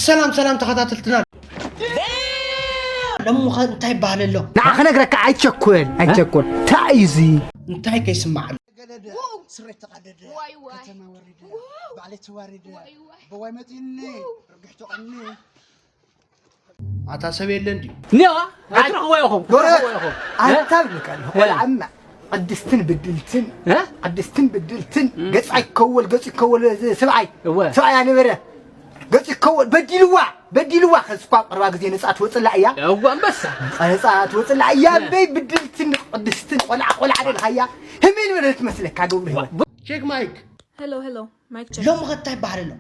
ሰላም ሰላም ተኸታተልትና። ለሙኸ እንታይ ይበሃል ኣሎ? ንዓ ክነግረካ ኣይቸኩል ኣይቸኩል። እንታይ እዩ እዚ? እንታይ ከይስማዕ ኣሎ? ስረ ተቐደደ። ዋይ ዋይ። ከተማ ወረደ። ዋው። ባዕለይ ተዋረደ። ዋይ ዋይ። በዋይ መጢኒ። ርግሕ ተቐኒ። ኣታ ሰብ የለ እንዲዩ። ኒዋ ኣትረኽቦ ኢኹም። ዶረ፣ ክረኽቦ ኢኹም። ኣታ ብልካ ኣለኹ። እ? ቆልዓና ቅድስትን ብድልትን፣ እ? ቅድስትን ብድልትን፣ እ? ገጻ ይከወል፣ ገጹ ይከወል፣ እዚ ሰብኣይ፣ እወ። ሰብኣይ ኣነበረ። ገጹ ይከወል፣ በዲልዋ፣ በዲልዋ፣ ከዚ እኳ ቀርባ ግዜ ነጻ ትወጽላ እያ። እወ፣ ኣንበሳ። ነጻ ትወጽላ እያ፣ እ። በይ ብድልትን ቅድስትን ቆልዓ፣ ቆልዓ ደልካያ። ህሜን በለ ትመስለካ ገብሩ ህይወት። ቸክ ማይክ። ሄሎ፣ ሄሎ፣ ማይክ ቸክ። ሎም ኸታይ ባህል ኣሎ።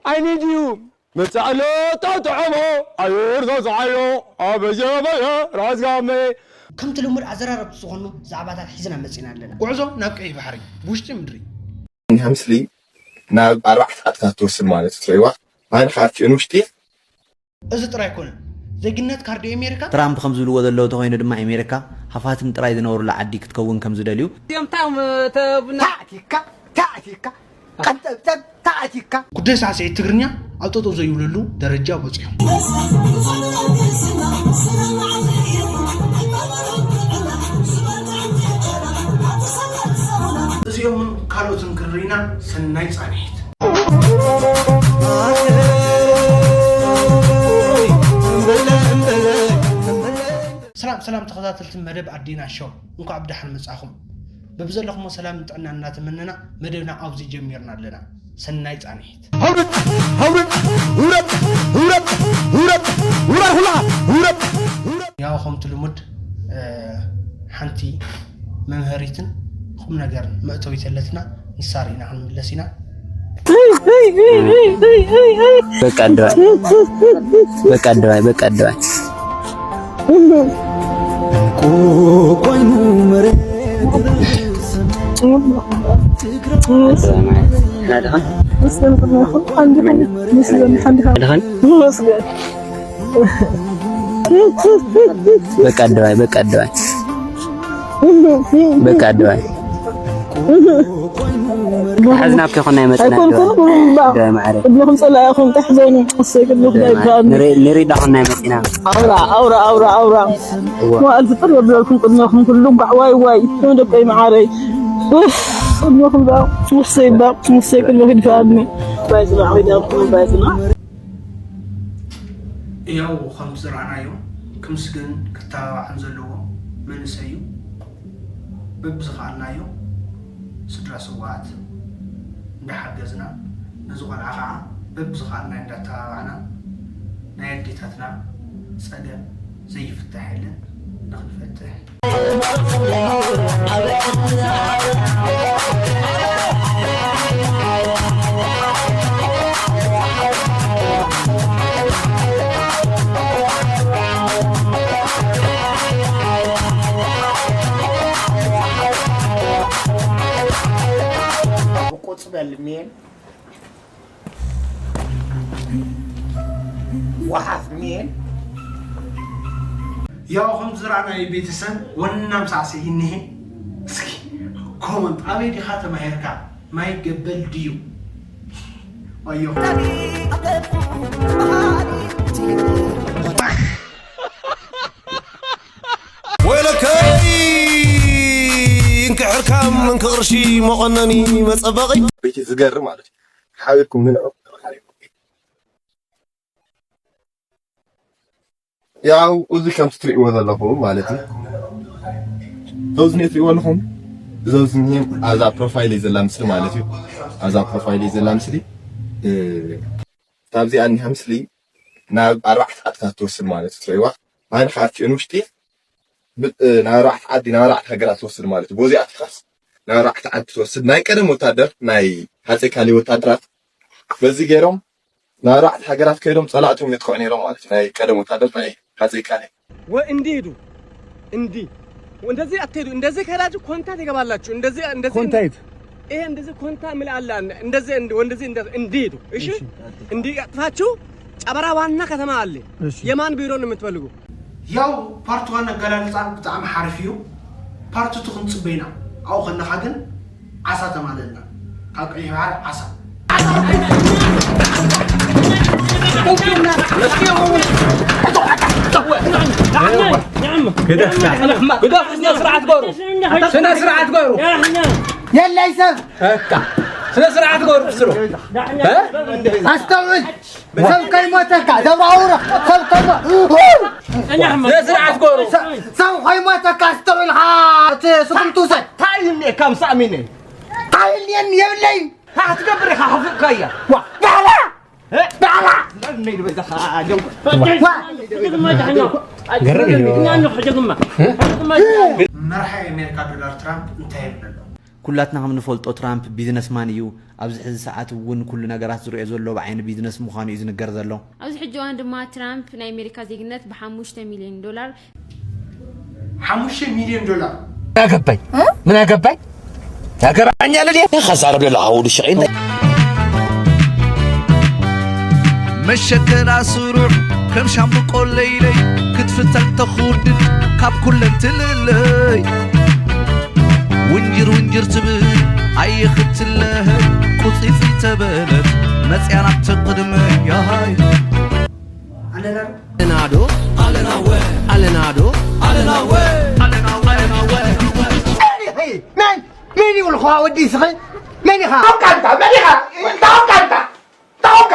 I need you። መጻእሎ ጠጥዖሞ ኣዩር ዘዝዓዮ ኣበየ በየ ራዝጋመ። ከምቲ ልሙድ ኣዘራረብቲ ዝኾኑ ዛዕባታት ሒዝና መጺና ኣለና። ጉዕዞ ናብ ቀይሕ ባሕሪ፣ ብውሽጢ ምድሪ። እኒሃ ምስሊ ናብ ኣርባዕተ ዓድታት ትወስድ ማለት እዩ፣ ትርእይዋ። ኣነ ከኣትእን ውሽጢ። እዚ ጥራይ ኣይኮነን። ዜግነት ካርዲ ኣሜሪካ። ትራምፕ ከም ዝብልዎ ዘለዉ ተኾይኑ ድማ ኣሜሪካ ሃፋትም ጥራይ ዝነብሩላ ዓዲ ክትከውን ከም ዝደልዩ። እዮም ታም ተቡና። ታእቲካ፣ ታእቲካ፣ ቀንጠብጠብ፣ ታእቲካ። ጉዳይ ሳዕስዒት ትግርኛ ኣብ ጠጠው ዘይብለሉ ደረጃ በፂሑ። እዚኦምን ካልኦትን ክንርኢና ሰናይ ፃንሒት። ሰላም ሰላም ተኸታተልቲ መደብ ኣዴና ሾው፣ እንኳዕ ብደሓን መጻኹም። በብዘለኹሞ ሰላምን ጥዕናን እናተመነና መደብና ኣብዚ ጀሚርና ኣለና። ሰናይ ጻንሒት። ሃውርድ፣ ሃውርድ፣ ውረድ፣ ውረድ፣ ውረድ፣ ውረድ፣ ሁላ፣ ውረድ፣ ውረድ። ያው ከምቲ ልሙድ፣ እ፣ ሓንቲ መምሃሪትን ቁም ነገርን መእተዊት ኣለትና። ንሳ ርኢና ክንምለስ ኢና። በቃ ኣደባይ፣ በቃ ኣደባይ፣ በቃ ኣደባይ። እንቁ ኮይኑ መሬት ኣደባይ ማለት ሓደ ኸን? መስገን፣ መስገን፣ ሓንቲ ኸን? ሓደ ኸን? መስገን። በቃ ኣደባይ፣ በቃ ኣደባይ። በቃ ኣደባይ። ሓዝናብ ከይኮና ይመጽና ኣይኮንኩን፣ ኣደባይ። እምባ። ኣደባይ ማዕረ። እብለኹም ጸላኢኹም፣ ታሕዘኑ። እሰይ፣ ቅድመኹም ኣደባይ ማዕረ። ኣይከኣልኒ። ንርኢ፣ ንርኢ ዳኹና ይመጽና። ኣውራ፣ ኣውራ፣ ኣውራ፣ ኣውራ። እዋ። መዋእል ፍጥር የብለልኩም ቅድመኹም ኩሉ፣ እንኳዕ ዋይ፣ ዋይ። ደቀይ መዓረይ። ኡፍ፣ ቅድመኹም ዳ። እሰይ፣ ባ። እሰይ፣ ቅድመኹም ይድፋኣልኒ። ባይ ጽናዕ፣ ወይ ዳብኩም፣ ባይ ጽናዕ። ያው ከምቲ ዝረኣናዮ ክምስገን ክተባባዕን ዘለዎ መንእሰይ እዩ። በብዝኸኣልናዮ ስድራ ስውኣት እንዳሓገዝና፣ ነዚ ቆልዓ ኸዓ በብዝኸኣልናዮ እንዳተባባዕና ናይ ኣዴታትና ጸገም ዘይፍታሕ የለን፣ ንኽንፈትሕ። ብቁጽ በል ሜን። ወሓፍ ሜን። ያው ከም ዝረኣናዮ ቤተሰብ ወናም ሳዕስዒ እኒሄ። እስኪ ኮመንት ኣበይ ዲኻ ተማሂርካ? ማይ ገበል ድዩ? ኣዮ። ወይለከይ እንክሕርካም እንክቕርሺ መቐነኒ መጸበቒ። ቤቲ ዝገርም ማለት እዩ። ሓቢርኩም ግን ያው እዚ ከምቲ ትርእይዎ ዘለኹም ማለት እዩ። እዚ እትርእይዎ ኣለኹም፣ እዚ ኣብዚ እኒሄ ኣብዛ ፕሮፋይል ዘላ ምስሊ ማለት እዩ። ኣብዛ ፕሮፋይል ዘላ ምስሊ፣ እ፣ ካብዚኣ እኒሃ ምስሊ ናብ ኣርባዕተ ዓድታት ትወስድ ማለት እዩ። ትርእይዋ? ኣነ ከኣትእን ውሽጢ ብ-፣ እ፣ ናብ ኣርባዕተ ዓዲ፣ ናብ ኣርባዕተ ሃገራት ትወስድ ማለት እዩ። በዚኣ ትኻስ ናብ ኣርባዕተ ዓዲ ትወስድ። ናይ ቀደም ወታደር፣ ናይ ሃፀይ ካሌብ ወታደራት በዚ ገይሮም ናብ ኣርባዕተ ሃገራት ከይዶም ጸላእቶም የጥቅዑ ነይሮም ማለት እዩ። ናይ ቀደም ወታደር ናይ ሃፀይ ካሌብ። ወ-፣ እንዲህ ሂዱ፣ እንዲህ፣ እንደዚህ አትሄዱ። እንደዚህ ከሄዳችሁ ኮንታ ትገባላችሁ። እንደዚህ፣ እንደዚህ፣ ኮንታ የት? ይሄ እንደዚህ ኮንታ ምል አለ። እንደዚህ፣ እንደ-፣ እንደዚህ፣ እንደ-፣ እንዲህ ሂዱ። እሺ? እሺ፣ ቀጥታ። እንዲህ ቀጥታችሁ ጨበራ ዋና ከተማ አለ። እሺ። የማን ቢሮ ነው የምትፈልጉ? ያው ፓርት ዋን ኣገላልጻ ብጣዕሚ ሓሪፍ እዩ። ፓርት ቱ ክንጽበ ኢና። ኣብኡ ከለኻ ግን ዓሳ ተማልእልና። ካብ ቀይሕ ባሕሪ ዓሳ። ዓሳ። ግደፍ። ግደፍ፣ ስነ ስርዓት ገሩ። ስነ ስርዓት ገሩ። የለይ ሰብ። በቃ። ስነ ስርዓት ገሩ፣ ስሩ። እ? ኣስተውዕል። ሰብ ከይሞተካ፣ ዘብራውረ፣ ሰብ ከይሞ-፣ ስነ ስርዓት ገሩ። ሰ-፣ ሰብ ከይሞተካ ኣስተውዕልካ፣ እቲ ስጉምቲ ውሰድ። እንታይ እዩ እኒኤ ካብ ሳእሚነ? ኣይልየን የብለይ። ኣትገብር ኢኻ፣ ሓፉእካ እያ። ዋ፣ ባዕላ! እ? ባዕላ! ነይ ዝበዛኻ፣ ጀንጎ። ዋ! ገረብ እዩ። መራሒ ኣሜሪካ ዶናልድ ትራምፕ እንታይ ይብል ኣሎ? ኩላትና ከም ንፈልጦ ትራምፕ ቢዝነስማን እዩ። ኣብዚ ሕዚ ሰዓት እውን ኩሉ ነገራት ዝሪኦ ዘሎ ብዓይኒ ቢዝነስ ምዃኑ እዩ ዝንገር ዘሎ። ኣብዚ ሕጂ እዋን ድማ ትራምፕ ናይ ኣሜሪካ ዜግነት ብሓሙሽተ ሚልዮን ዶላር ሓሙሽተ ሚልዮን ዶላር። ምን አገባኝ? ምን አገባኝ? ያገባኛል እኔ? ከዛረብ ለለሃው ድሽቀኝ። መሸከና ስሩዕ ከም ሻምብቆ ለይለይ ክትፍተን ተኹድድ ካብ ኩለን ትልለይ። ውንጅር ውንጅር ትብል ኣየ ክትለሀ ቁጺጺ ተበለት መጽያ ናብቲ ቅድመይ። ኣለናዶ? ኣለናወ፣ ኣለናዶ? ኣለናወ፣ ኣለናወ፣ ኣለናወ። መን? መን ይብልኹ ወዲ ስኺ? መን ኢኻ? ታውቃ እንታ፣ መን ኢኻ? ታውቃ እንታ፣ ታውቃ።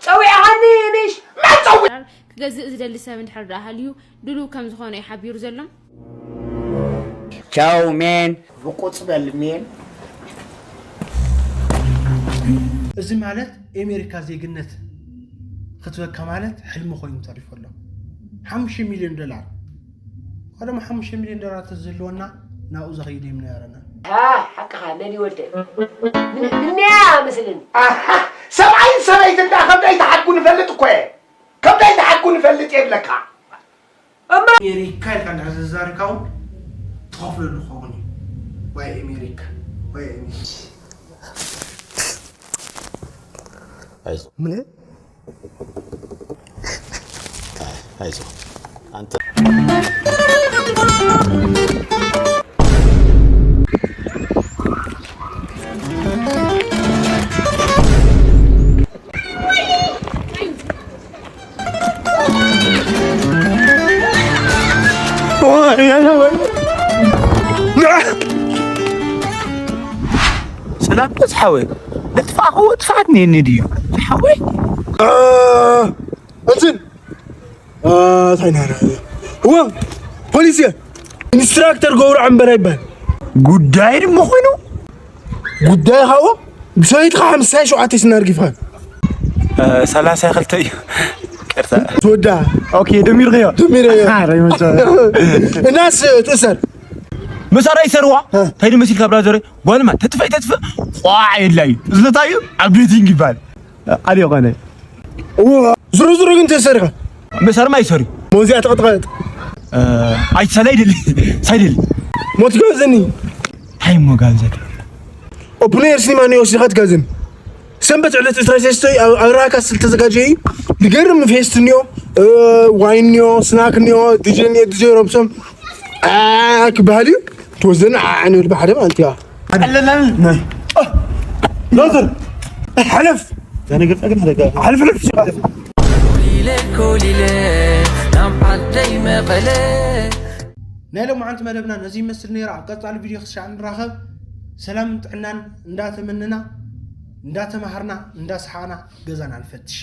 ጸዊዕኻኒ ምሽ? መን ጸዊ-? ክገዝእ ዝደሊ ሰብ እንድሕር ደኣ ሃልዩ ድሉው ከም ዝኾነ እዩ ሓቢሩ ዘሎ። ቻው ሜን። ብቁጽ በል ሜን። እዚ ማለት የኣሜሪካ ዜግነት ክትበካ ማለት ሕልሚ ኮይኑ ተሪፉ ኣሎ። ሓሙሽተ ሚልዮን ዶላር። ቀደም ሓሙሽተ ሚልዮን ዶላር ተዝህልወና ናብኡ ዘኸይድ እዮም ነበረና። ሃ፣ ሓቅኻ መን ይወደል? ምን-፣ ምንያ መስልን? ኣሃ፣ ሰብኣይን ሰበይትን ደኣ ከም ደይተሓድጉ ንፈልጥ እኮ እየ። ከም ደይተሓድጉ ንፈልጥ እየ ብለካ። እማ ኣሜሪካ ኢልካ እንድሕር ተዛሪብካ እውን ትኸፍለሉ ክኸውን እዩ። ዋይ ኣሜሪካ፣ ዋይ ኣሜሪካ። ኣይዞ። ምን? ኣይዞ። ኣንተ ሰላም ዝሓወይ፣ ንጥፋእኽዎ ጥፍኣት ነየኒ ድዩ ዝሓወይ? እ፣ እንትን፣ እ፣ እንታይ ናረ? እወ፣ ፖሊስ እየ። ኢንስትራክተር ገብሩ ዓንበራ ይበሃል። ጉዳይ ድማ ኮይኑ ጉዳይ ሃዎ ብሰይድካ ሓምሳይ ሸውዓተ ስና ኣርጊፍካ። እ፣ ሰላሳ ክልተ እዩ። ቅርታ። ትወዳ። ኦኬ፣ ደሚርክዮ። ደሚረዮ። ኣረ፣ ይመቸ። እናስ ትእሰር። መሳራ ይሰርዋ። እ። እንታይ መሲልካ ብራዘር? ጓልማ ተጥፍእ ተጥፍእ። ቋዕ የላ እዩ። እዝነታ እዩ። ኣብ ቤቲንግ ይባል። ኣልዮ ኾነ። እዎ፣ ዝሩ ዝሩ ግን ተሰሪኻ። መሳርማ ይሰሪ። ሞዚያ ተቐጥቀጥ። እ፣ ኣይ፣ ሳይደል፣ ሳይደል። ሞት ጋብዘኒ። እንታይ እሞ ጋብዘካ? ኦፕን ኤር ሲኒማ እኒኦ፣ ወሲድካ ትጋብዘኒ። ሰንበት ዕለት ዕስራ ሰለስተ ኣብ፣ ኣብ ራካ ዝተዘጋጀየ እዩ። ዝገርም ፌስት እኒኦ፣ እ፣ ዋይን እኒኦ፣ ስናክ እኒኦ፣ ዲጀ እኒኦ፣ ዲጀ ሮብሶን። ኣ፣ ክበሃል እዩ። ትወስደኒ፣ ዓ፣ ንብል ብሓደ ማለት እዩ። ኣለና። ናይ። እ፣ ሎተር። ሕለፍ። እዛ ነገር ጸገም ሓደጋ። ሕለፍ፣ ሕለፍ። ኮሊለ፣ ኮሊለ፣ ናብ ዓደይ መቐለ። ናይ ሎማዓንቲ መደብና ነዚ ይመስል ነይሩ። ኣብ ቀጻሊ ቪድዮ ክሳዕ ንራኸብ፣ ሰላምን ጥዕናን እንዳተመነና፣ እንዳተማሃርና፣ እንዳሰሓቕና ገዛና ንፈትሽ።